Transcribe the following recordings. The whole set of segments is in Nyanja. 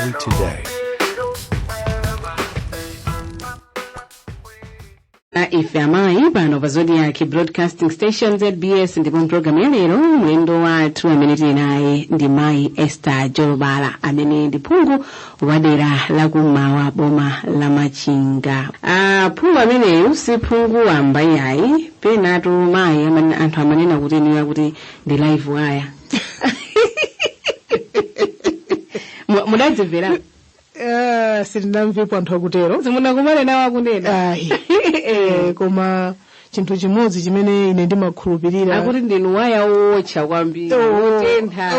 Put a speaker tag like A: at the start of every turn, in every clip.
A: Malawi Today.
B: Ife amayi pano pa Zodiak Broadcasting Station, ZBS, ndipo mpulogalamu ya lero mlendo wathu amene tili naye ndi Mayi Esther Jolobala, amene ndi phungu wa dera lakummawa, boma la Machinga. Phungu ameneyu si phungu wamba iyayi. Penatu mayi anthu amanena kuti niwa kuti ndi live wire. Mudadzimvera?
C: Sindinamvepo anthu akutero.
B: Simunakumane nawo akunena?
C: Ayi. Koma chinthu chimodzi chimene ine ndimakhulupirira,
B: akuti ndinu waya wotcha kwambiri, wotentha.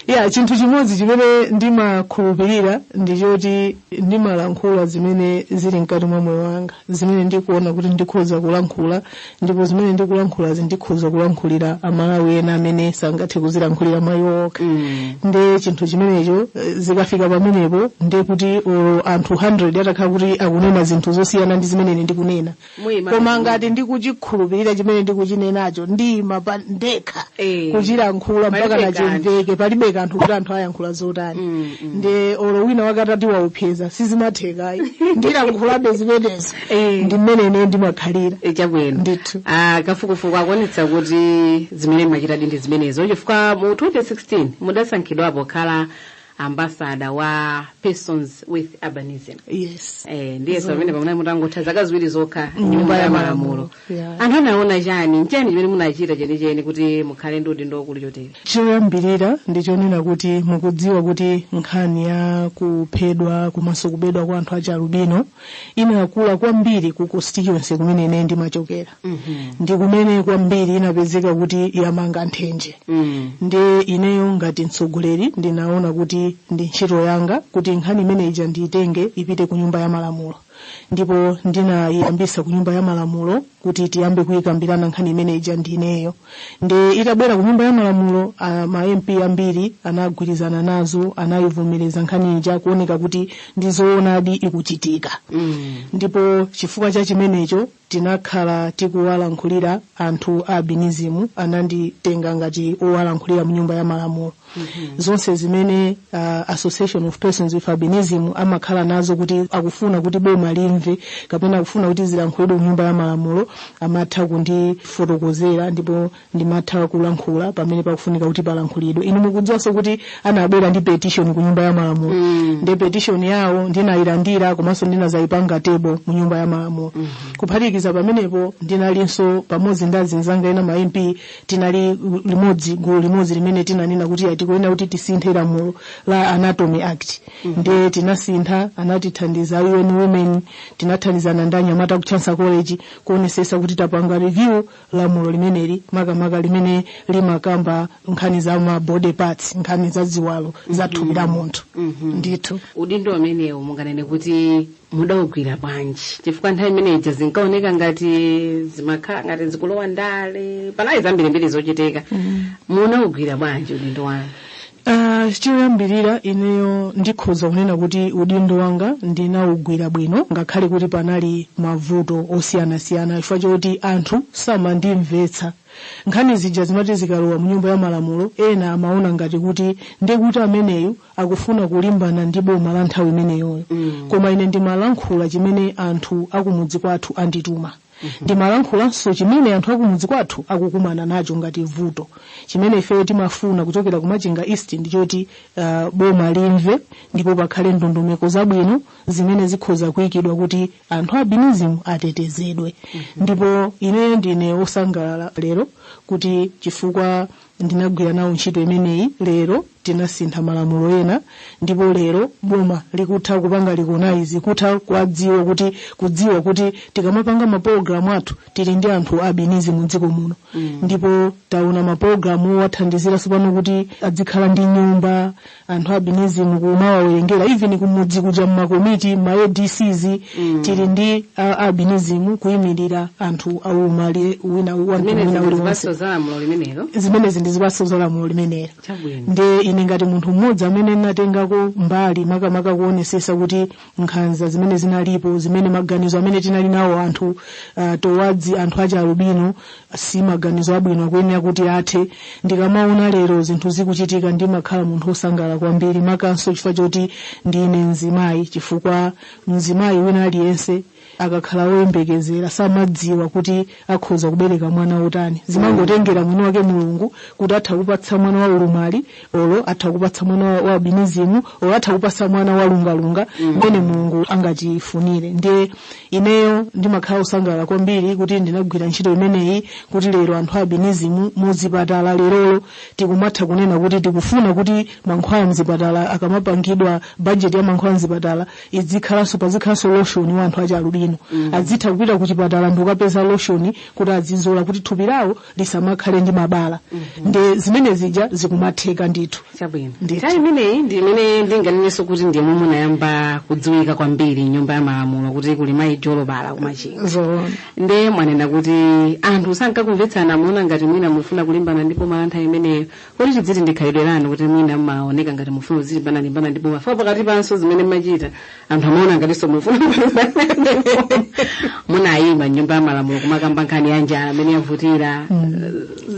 C: Ya, chinthu chimodzi chimene ndimakhulupirira ndichoti ndimalankhula zimene zili mkati mwa moyo wanga, zimene ndikuona kuti ndikhoza kulankhula, ndipo zimene ndikulankhulazi ndikhoza kulankhulira Amalawi ena amene sangathe kuzilankhulira mwa iwo okha. Nde chinthu chimenecho, zikafika pamenepo, nde kuti anthu 100 atakhala kuti akunena zinthu zosiyana ndi zimene ine ndikunena,
B: Muyima.
C: koma ngati ndikuchikhulupirira chimene ndikuchinenacho, ndiyima pa ndekha kuchilankhula mpaka
B: Palibe kanthu.
C: nachimveke. Palibe kanthu kuti anthu ayankhula zotani. Nde olo wina wakatati waupyeza, sizimathekayi, ndilankhulabe zimenezo. Ndi mmene ine ndimakhalira.
B: Chabwino.
C: Ndithu.
B: Kafukufuku akuonetsa kuti zimene machitadi ndi zimenezo, chifukwa mu 2016 mudasankhidwapo kukhala ambassador wa persons with albinism.
C: Yes.
B: Ndiye pamene pamene mutangotha zaka 2 zokha
C: Nyumba
B: nyumba
C: ya
B: ya
C: malamulo.
B: malamulo. Anthu anaona chani, nchani chimene munachita chenicheni kuti mukhale ndi udindo wakulu chotere?
C: Choyambirira ndichonena kuti mukudziwa kuti nkhani ya kuphedwa komanso kubedwa kwa anthu achialubino inakula kwambiri ku constituency kumene ine ndimachokera, ndi kumene kwambiri inapezeka kuti yamanga nthenje. Ndi ineyo ngati mtsogoleri ndinaona kuti ndi ntchito yanga kuti nkhani imene ija ndiyitenge ipite ku nyumba ya malamulo, ndipo ndinayiyambisa ku nyumba ya malamulo kuti tiyambe kuyikambirana nkhani imene ija ndineyo. Ndi itabwera ku nyumba ya malamulo, ma MP ambiri anagwirizana nazo, anayivomereza nkhani ija, kuoneka kuti ndi zoonadi, ikuchitika. Ndipo chifukwa cha chimenecho tinakhala tikuwalankhulira anthu a albinism, ananditenga ngati owalankhulira mu nyumba ya malamulo. Zonse zimene Association of Persons with Albinism amakhala nazo kuti akufuna kuti boma limve kapena akufuna kuti zilankhulidwe mu nyumba ya malamulo, amatha kundifotokozera ndipo ndimatha kulankhula pamene pakufunika kuti palankhulidwe. Inu mukudziwanso kuti anabwera ndi petition ku nyumba ya malamulo. Ndi petition yawo ndinayilandira, komanso ndinazayipanga table mu nyumba ya malamulo. Kuphatikiza pamenepo, ndinalinso pamodzi ndi azinzanga ena ma MP, tinali limodzi, gulu limodzi limene tinanena kuti tikuyenera kuti tisinthe lamulo la Anatomy Act. Ndiye tinasintha, anatithandiza UN Women, tinathandizana ndi anyamata ku Chancellor College kuonesesa kuti tapanga review lamulo limeneli, makamaka limene limakamba nkhani za ma body parts, nkhani za ziwalo za thupi la munthu. Ndithu.
B: Udindo umenewu munganene kuti mudawugwira bwanji? Chifukwa nthawi imeneyi zinkaoneka ngati zimakhala ngati zikulowa ndale, panali zambirimbiri zochitika. Munawugwira bwanji udindo wanu?
C: Choyambirira ineyo ndikhoza kunena kuti udindo wanga ndinawugwira bwino, ngakhale kuti panali mavuto osiyanasiyana, chifukwa choti anthu samandimvetsa. Nkhani zija zimati zikalowa mu nyumba ya malamulo, ena amaona ngati kuti ndekuti ameneyu akufuna kulimbana ndi boma la nthawi imeneyoyo. Koma ine ndimalankhula chimene anthu akumudzi kwathu andituma. Ndimalankhulanso chimene anthu akumudzi kwathu akukumana nacho ngati vuto. Chimene ife timafuna kuchokera ku Machinga East ndichoti boma limve ndipo pakhale ndondomeko zabwino zimene zikhoza kuyikidwa kuti anthu a albinism atetezedwe. Ndipo ine ndine wosangalala lero kuti chifukwa ndinagwira nawo ntchito imeneyi, lero tinasintha malamulo ena, ndipo lero boma likutha kupanga recognize, kutha kudziwa kuti tikamapanga mapologalamu athu tili ndi anthu a albinism mdziko muno. Ndipo taona mapologalamu owathandizira tsopano kuti adzikhala ndi nyumba, anthu a albinism kumawawerengera, even kumudzi kuja, mmakomiti, ma ADCs, tili ndi a albinism kuyimirira anthu aumali wina
B: Zimene
C: wina uliwonse.
B: zipatso za lamulo limenelo.
C: Zimenezi ndi zipatso za lamulo limenelo.
B: Chabwino.
C: Ndi Ndine ngati munthu mmodzi amene ndinatengako mbali makamaka kuonesesa kuti nkhanza zimene zinalipo, zimene maganizo amene tinali nawo anthu towards anthu achi alubino si maganizo abwino, akuyenera kuti athe. Ndikamaona lero zinthu zikuchitika ndimakhala munthu wosangalala kwambiri, makanso chifukwa choti ndine mzimayi, chifukwa mzimayi wina aliyense akakhala woyembekezera samadziwa kuti akhoza kubereka mwana wotani. Zimangotengera mwini wake Mulungu kuti atha kupatsa mwana wa ulumali, olo atha kupatsa mwana wa albinism, olo atha kupatsa mwana wa lungalunga, mmene Mulungu angachifunire. Ndiye ineyo ndimakhala wosangalala kwambiri kuti ndinagwira ntchito imeneyi, kuti lero anthu a albinism muzipatala lerolo tikumatha kunena kuti tikufuna kuti mankhwala mzipatala akamapangidwa, budget ya mankhwala mzipatala izikhalanso, pazikhalanso lotion wa anthu achi alubino. Azitha kupita kuchipatala ndi kukapeza lotion kuti azizola kuti thupi lawo lisamakhale ndi mabala. Ndi zimene zija zikumatheka ndithu.
B: Chabwino.
C: Ndithu.
B: Nthawi imeneyi ndi imene ndinganenenso kuti ndiye momwe munayamba kudziwika kwambiri nyumba ya malamulo kuti kuli mayi Jolobala kumachinga.
C: Zoona.
B: Nde mwanena kuti anthu sankakumvetsana, amaona ngati mwina mufuna kulimbana ndi boma la nthawi imeneyo. Kuti tidziti ndikhalidwe lanu kuti mwina mmaoneka ngati mufuna kuzilimbana ndi boma, fo pakati panso zimene mmachita anthu amaona ngatinso mufuna kulimbana ndi boma. Munayima nyumba ya malamulo kumakamba nkhani ya njala amene yavutira,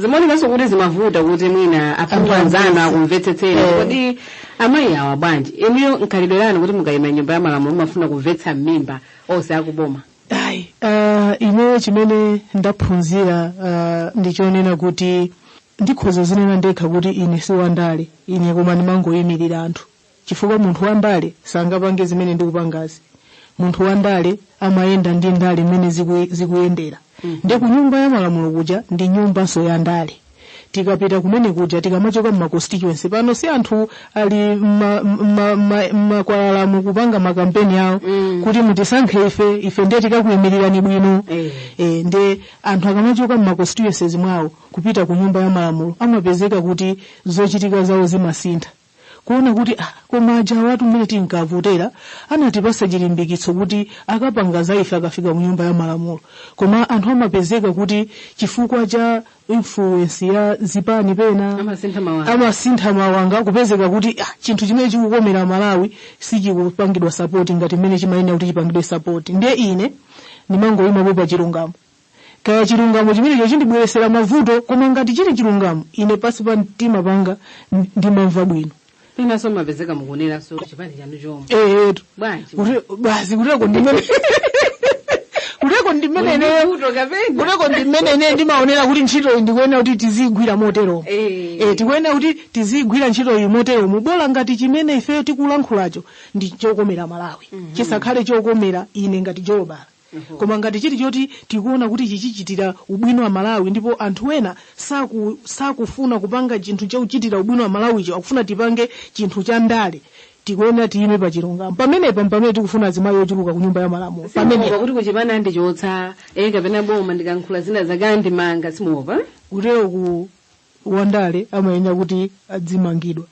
B: zimaonekanso kuti zimavuta kuti mwina aphungu anzanu akumvetsetseni. Kodi amayi awa bwanji, inuyo nkhalidwe lanu kuti mukayima nyumba ya malamulo mumafuna kumvetsa m'mimba onse akuboma?
C: Ayi, ineyo chimene ndaphunzira ndichonena kuti ndikhoza zinena ndekha kuti ine si wandale ine, koma ndimangoyimirira anthu, chifukwa munthu wandale sangapange zimene ndikupangazi. Munthu wandale amayenda ndi ndale mmene zikuyendera. Ndi ku nyumba ya malamulo kuja ndi nyumbanso ya ndale. Tikapita kumene kuja, tikamachoka mma constituency pano, si anthu ali mmakwalalamu kupanga makampeni awo kuti mutisankhe ife, ife ndiye tikakuyimirirani bwino. Ndiye anthu akamachoka mma constituencies mwawo kupita ku nyumba ya malamulo amapezeka kuti zochitika zawo zimasintha, kuona kuti koma aja watu mmene tinkavotera anatipasa chilimbikitso kuti akapanga za ife akafika ku nyumba ya malamulo. Koma anthu amapezeka kuti chifukwa cha influence ya zipani pena
B: amasintha mawanga,
C: amasintha mawanga, kupezeka kuti chinthu chimene chikukomera Malawi sichikupangidwa support ngati mmene chimayenera kuti chipangidwe support. Ndiye ine ndimangoyimapo pa chilungamo, kaya chilungamo chimenecho chindibweresera mavuto, koma ngati chili chilungamo ine pasi pa mtima panga ndimamva bwino.
B: Penanso mapezeka mukuneranso chipani chanu chomwe.
C: Eetu.
B: Bwanji?
C: Kuti basi kuteko ndimene kuteko ndimene ineyo
B: Vuto kapena
C: kuteko ndimene ine ndimaonera kuti ntchito iyi ndikuyenera kuti tiziyigwira moteromo. Tikuyenera kuti tiziyigwira ntchito iyi moteromo, bola ngati chimene ifeyo tikulankhulacho ndi chokomera Malawi, chisakhale chokomera ine ngati Jolobala, koma ngati chili choti tikuona kuti chichichitira ubwino wa Malawi, ndipo anthu ena sakufuna kupanga chinthu chochitira ubwino wa Malawicho, akufuna tipange chinthu cha ndale, tikuyenera tiyime pa chilungamo. Pamenepa pamene tikufuna azimayi ochuluka ku nyumba ya malamulo pamenepa.
B: Kuti kuchipani andichotsa, kapena boma ndikankhula zina zakandimanga, simuopa?
C: Kutero ku wandale amayenera kuti adzimangidwa.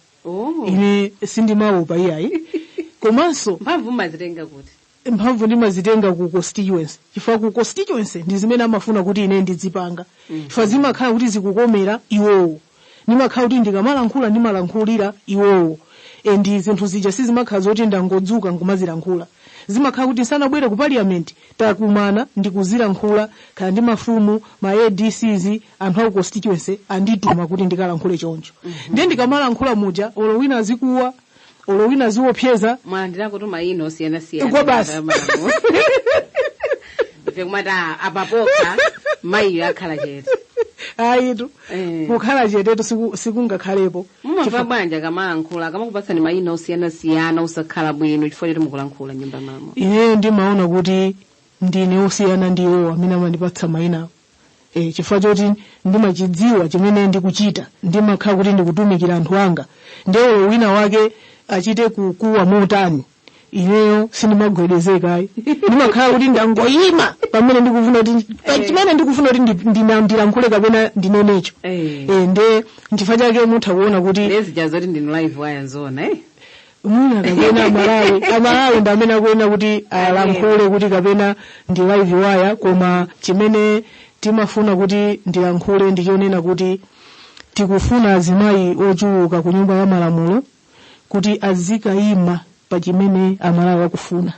C: Ine sindimaopa iyayi, komanso
B: mphamvu mmazitenga kuti?
C: Mphamvu ndimazitenga ku constituency, chifukwa ku constituency ndi zimene amafuna kuti ine ndizipanga, chifukwa zimakhala kuti zikukomera iwowo. Ndimakhala kuti ndikamalankhula ndimalankhulira iwowo, ndi zinthu zija sizimakhala zoti ndangodzuka nkumazilankhula. Zimakhala kuti sanabwere ku parliament takumana ndikuzilankhula, kaya ndi mafumu, ma ADCs, anthu aku constituency andituma kuti ndikalankhule choncho. Ndiye ndikamalankhula muja, olo wina azikuwa, olo wina aziwopseza.
B: Mwalandirako tu mayina osiyanasiyana.
C: Kwa basi.
B: Ife kumati apapoka mayiyo akhala chete.
C: Ayitu, kukhala chetetu sikungakhalepo.
B: Mumamva bwanji akamalankhula, akamakupatsani mayina osiyanasiyana usakhala bwino chifukwa choti mukulankhula nyumba malamulo?
C: Ineyo ndimaona kuti ndine osiyana ndi iwowo amene amandipatsa mayinawo, chifukwa choti ndimachidziwa chimene ndikuchita. Ndimakhala kuti ndikutumikira anthu anga, ndiye wina wake achite kukuwa motani, ineyo sindimagwedezekayi. Ndimakhala kuti ndangoyima pamene ndikufuna kuti pa chimene ndikufuna kuti ndilankhule kapena ndinenecho. Nde nchifukwa chake mutha kuona kuti
B: lezi zoti ndinu live wire nzona, eh?
C: Mwina kapena Amalawi ndi amene akuyenera kuti alankhule kuti kapena ndi live wire, koma chimene timafuna kuti ndilankhule ndichonena kuti Tikufuna azimayi ochuluka ku nyumba ya malamulo kuti azikayima pa chimene Amalawi akufuna,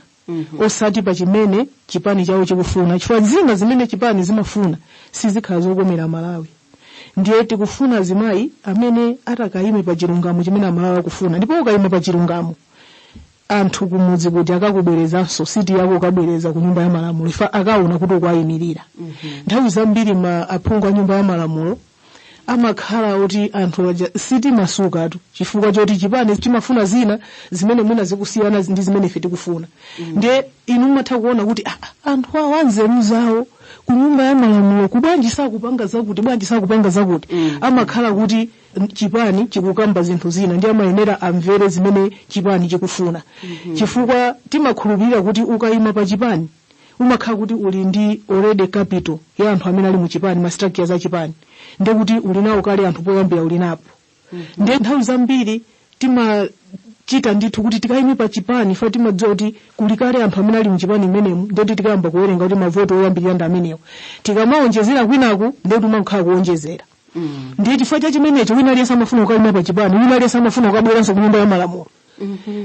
C: osati pa chimene chipani chawo chikufuna, chifukwa zina zimene chipani zimafuna sizikhala zokomera Amalawi. Ndiye tikufuna azimayi amene atakayime pa chilungamo chimene Amalawi akufuna. Ndipo ukayima pa chilungamo, anthu kumudzi kuti akakubwerezanso siti yako, ukabwereza ku nyumba ya malamulo ifa akaona kuti ukuwayimirira. Nthawi zambiri ma aphungu a nyumba ya malamulo amakhala kuti anthu aja sitimasukatu chifukwa choti chipani chimafuna zina zimene mwina zikusiyana ndi zimene ife tikufuna. Ndiye inu mumatha kuona kuti anthu awa anzeru zawo ku nyumba ya malamulo kubwanji sakupanga zakuti, bwanji sakupanga zakuti? Amakhala kuti chipani chikukamba zinthu zina, ndi amayenera amvere zimene chipani chikufuna, chifukwa timakhulupirira kuti ukayima pa chipani umakhala kuti uli ndi already capital ya anthu amene ali mu chipani, ma structures a chipani, ndiye kuti uli nawo kale anthu poyambira uli napo. Ndiye nthawi zambiri timachita ndithu kuti tikayime pa chipani fa timadziwa kuti kuli kale anthu amene ali muchipani imenemu. Ndiye kuti tikayamba kuwerenga kuti mavoti oyambirira ndi amenewo, tikamawonjezera kwinaku, ndiye kuti umakhala kuwonjezera. Ndiye chifukwa cha chimenecho wina aliyense amafuna kukayima pa chipani, wina aliyense amafuna kukabweranso ku nyumba ya malamulo.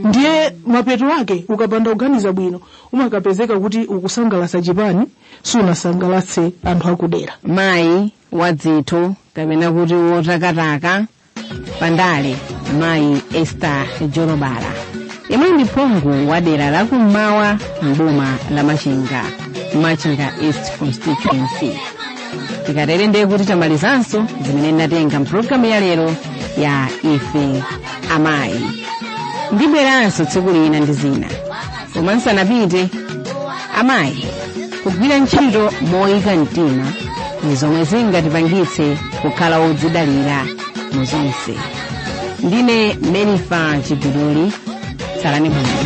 C: Ndiye mapeto ake ukapanda kuganiza bwino umakapezeka kuti ukusangalatsa chipani, sunasangalatse anthu akudera.
B: Mayi wadzithu kapena kuti wotakataka pandale, mayi Esther Jolobala, yemwe ndi phungu wa dera lakummawa mboma la Machinga, Machinga East Constituency. Tikatere ndiye kuti tamalizanso zimene ndinatenga mpulogalamu ya lero ya Ife Amayi. Ndibweranso tsiku lina ndi zina, koma nsanapite, amayi, kugwira ntchito moyika mtima ndi zomwe zingatipangitse kukhala odzidalira mu zonse. Ndine Menifa Chiguduli, tsalani bwino.